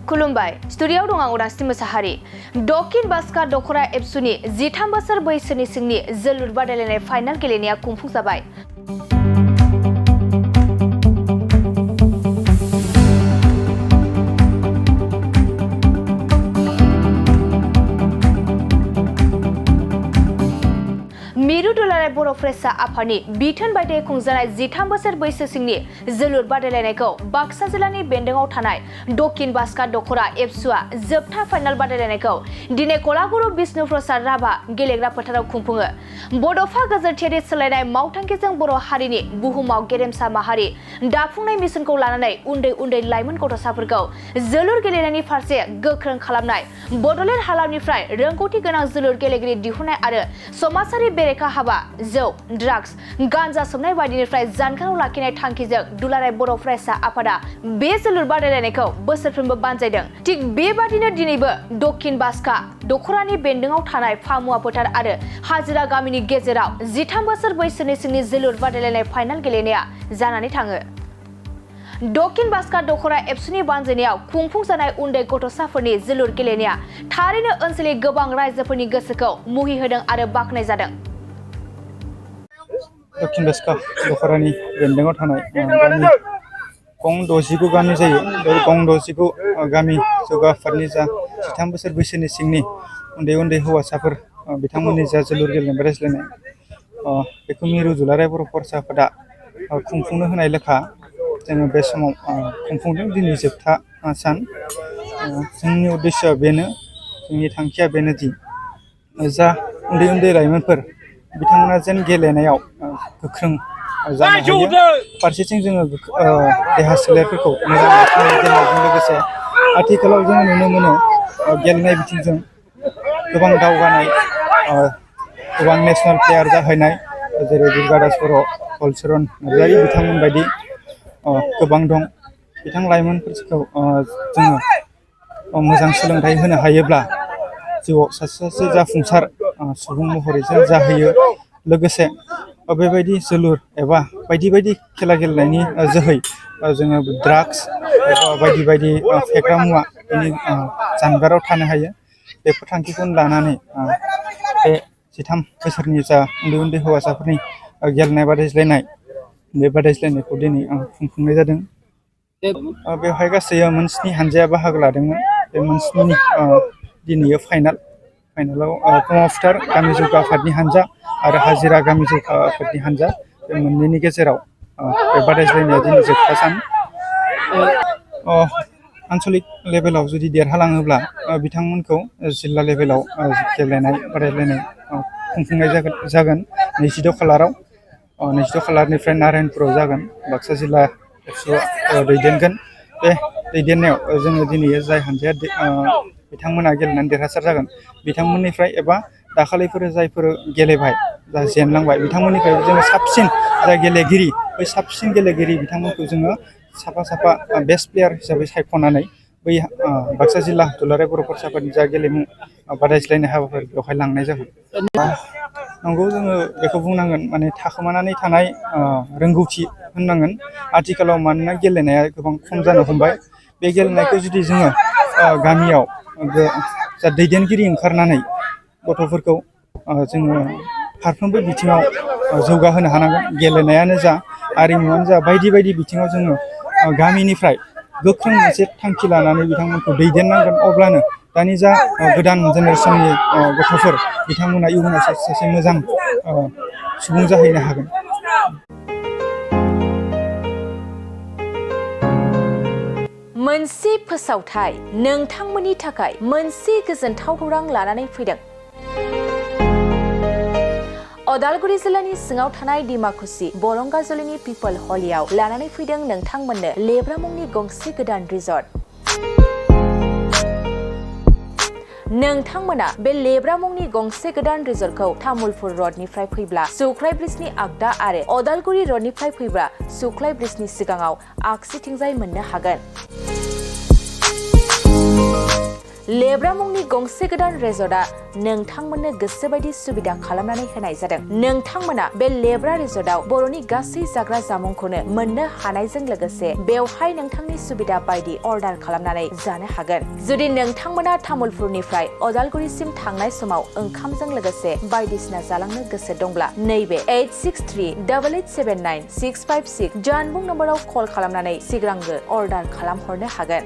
खुलुमबाय स्टुडियाव दं आं उदांस्रि मोसाहारि दखिन बास्का दख'र एबसुनि 13 बोसोर बैसोनि सिंनि जोलुर बादायलायनाय फाइनाल गेलेनाया खुंफुंजाबाय। मिरु दुलाराय बर' फरायसा आफादनि बिथोन बायदियै खुंजानाय 13 बोसोर बैसो सिंनि जोलुर बादायलायनायखौ बाक्सा जिल्लानि बेन्दोंआव थानाय दखिन बास्का दख'र एबसुआ जोबथा फाइनाल बादायलायनायखौ दिनै कलागुरु बिष्णु प्रसाद राभा गेलेग्रा फोथाराव खुंफुङो। बड'फा गोजोनथियारि सोलायनाय मावथांखिजों बर' हारिनि बुहुमाव गेरेमसा माहारि दाफुंनाय मिशनखौ लानानै उन्दै उन्दै लाइमोन गथ'साफोरखौ जोलुर गेलेनायनि फारसे गोख्रों खालामनाय, बड'लेण्ड हालामनिफ्राय रोंगौथि गोनां जोलुर गेलेगिरि दिहुननाय आरो समाजारि बेरेखा हाबा, जौ, ड्राग्स, गान्जा सोबनाय बायदिनिफ्राय जानगाराव लाखिनाय थांखिजों दुलाराय बर' फरायसा आफादा बे जोलुर बादायलायनायखौ बोसोरफ्रोमबो बानजायदों। थिग बेबादिनो दिनैबो दखिन बास्का दख'रानि बेन्दोंआव थानाय फामुवा फोथार आरो हाजिरा गामिनि गेजेराव 13 बोसोर बैसोनि सिंनि जोलुर बादायलायनाय फाइनाल गेलेनाया जानानै थाङो। दखिन बास्का दख'र एबसुनि बानजायनायाव खुंफुंजानाय उन्दै गथ'साफोरनि जोलुर गेलेनाया थारैनो ओनसोलनि गोबां रायजोफोरनि गोसोखौ मुहि होदों आरो बाख्नाय जादों। दखिन बास्का दख'रानि बेन्दोंआव थानाय गामि गं 69 गामि जायो। बे गं 69 गामि जौगा आफादनि जा 13 बोसोर बैसोनि सिंनि उन्दै उन्दै हौवासाफोर बिथांमोननि जा जोलुर गेलेनाय बादायज्लायनाय बेखौ मिरु दुलाराय बर' फरायसा आफादा खुंफुंनो होनाय लेखा जोङो बे समाव खुंफुंदों। दिनै जोबथा सान। जोंनि उद्देश्यआ बेनो, जोंनि थांखिया बेनोदि जा उन्दै उन्दै लाइमोनफोर बिथांमोना जेन गेलेनायाव गोख्रों जानो हायो, फारसेथिं जोङो देहा सोलेरफोरखौ मोजां लाखिनायजों लोगोसे आथिखालाव जों नुनो मोनो गेलेनाय बिथिंजों गोबां दावगानाय, गोबां नेसनेल प्लेयार जाहैनाय जेरै दुर्गा दास बर', हलिचरन नार्जारि बिथांमोन बायदि गोबां दं। बिथां लाइमोनफोरखौ जोङो मोजां सोलोंथाइ होनो हायोब्ला जिउआव सासे जाफुंसार सुबुं महरै जों जाहैयो। लोगोसे बेबायदि जोलुर एबा बायदि बायदि खेला गेलेनायनि जोहै जोङो ड्राग्स एबा बायदि बायदि फेग्रा मुवा बेनि जानगाराव थानो हायो। बेफोर थांखिखौ लानानै बे 13 बोसोरनि जा उन्दै उन्दै हौवासाफोरनि गेलेनाय बादायज्लायनाय, बे बादायज्लायनायखौ दिनै खुंफुंनाय जादों। बेवहाय गासै मोन 7 हानजाया बाहागो लादोंमोन। बे मोन 7नि दिनै फाइनालाव फुङाव फोथार गामि जौगा आफादनि हानजा आरो हाजिरा गामि जौगा आफादनि हानजा, बे मोननैनि गेजेराव बे बादायज्लायनाया दिनै जोबथा सान। आन्चलिक लेभेलाव जुदि देरहालाङोब्ला बिथांमोनखौ जिल्ला लेभेलाव गेलेनाय बादायलायनाय खुंफुंनाय जागोन 22 खालाराव। 22 खालारनिफ्राय नारायणपुराव जागोन। बाक्सा जिल्ला एबसुआ दैदेनगोन। बे दैदेननायाव जोङो दिनै जाय हानजाया बिथांमोना गेलेनानै देरहासार जागोन, बिथांमोननिफ्राय एबा दाखालिफोर जायफोर गेलेबाय, जा जेनलांबाय, बिथांमोननिफ्राय जोङो साबसिन जा गेलेगिरि, बै साबसिन गेलेगिरि बिथांमोनखौ जोङो साफा साफा बेस्ट प्लेयार हिसाबै सायख'नानै बै बाक्सा जिल्ला दुलाराय बर' फरायसा आफादनि जा गेलेमु बादायज्लायनाय हाबाफारि बेवहाय लांनाय जागोन। नंगौ, जोङो बेखौ बुंनांगोन, माने थाखोमानानै थानाय रोंगौथि होननांगोन। आथिखालाव मानोना गेलेनाया गोबां खम जानो हमबाय। बे गेलेनायखौ जुदि जोङो गामियाव जा दैदेनगिरि ओंखारनानै गथ'फोरखौ जोङो फारफ्रोमबो बिथिङाव जौगाहोनो हानांगोन। गेलेनायानो जा, आरिमुआनो जा, बायदि बायदि बिथिङाव जोङो गामिनिफ्राय गोख्रों मोनसे थांखि लानानै बिथांमोनखौ दैदेननांगोन। अब्लानो दानि जा गोदान जेनेरेसननि गथ'फोर बिथांमोना इयुनाव सासे मोजां सुबुं जाहैनो हागोन। मोनसे फोसावथाय नोंथांमोननि थाखाय मोनसे गोजोनथाव खौरां लानानै फैदों। अदालगुरि जिल्लानि सिङाव थानाय डिमाकुसि बरंगाजुलिनि पिपल हलियाव लानानै फैदों नोंथांमोननो लेब्रा मुंनि गंसे गोदान रिजर्ट। नोंथांमोना बे लेब्रा मुंनि गंसे गोदान रिजर्टखौ तामुलपुर रडनिफ्राय फैब्ला सुख्लाय ब्रिजनि आगदा आरो अदालगुरि रडनिफ्राय फैब्ला सुख्लाय ब्रिजनि सिगाङाव आगसिथिंजाय मोननो हागोन। लेब्रा मुंनि गंसे गोदान रिजर्टआ नोंथांमोननो गोसोबायदि सुबिदा खालामनानै होनाय जादों। नोंथांमोना बे लेब्रा रिजर्टआव बर'नि गासै जाग्रा जामुंखौनो मोननो हानायजों लोगोसे बेवहाय नोंथांनि सुबिदा बायदि अर्डार खालामनानै जानो हागोन। जुदि नोंथांमोना तामुलपुरनिफ्राय अदालगुरिसिम थांनाय समाव ओंखामजों लोगोसे बायदिसिना जालांनो गोसो दंब्ला नैबे 8638879656 जानबुं नम्बराव कल खालामनानै सिगांग्रो अर्डार खालामहरनो हागोन।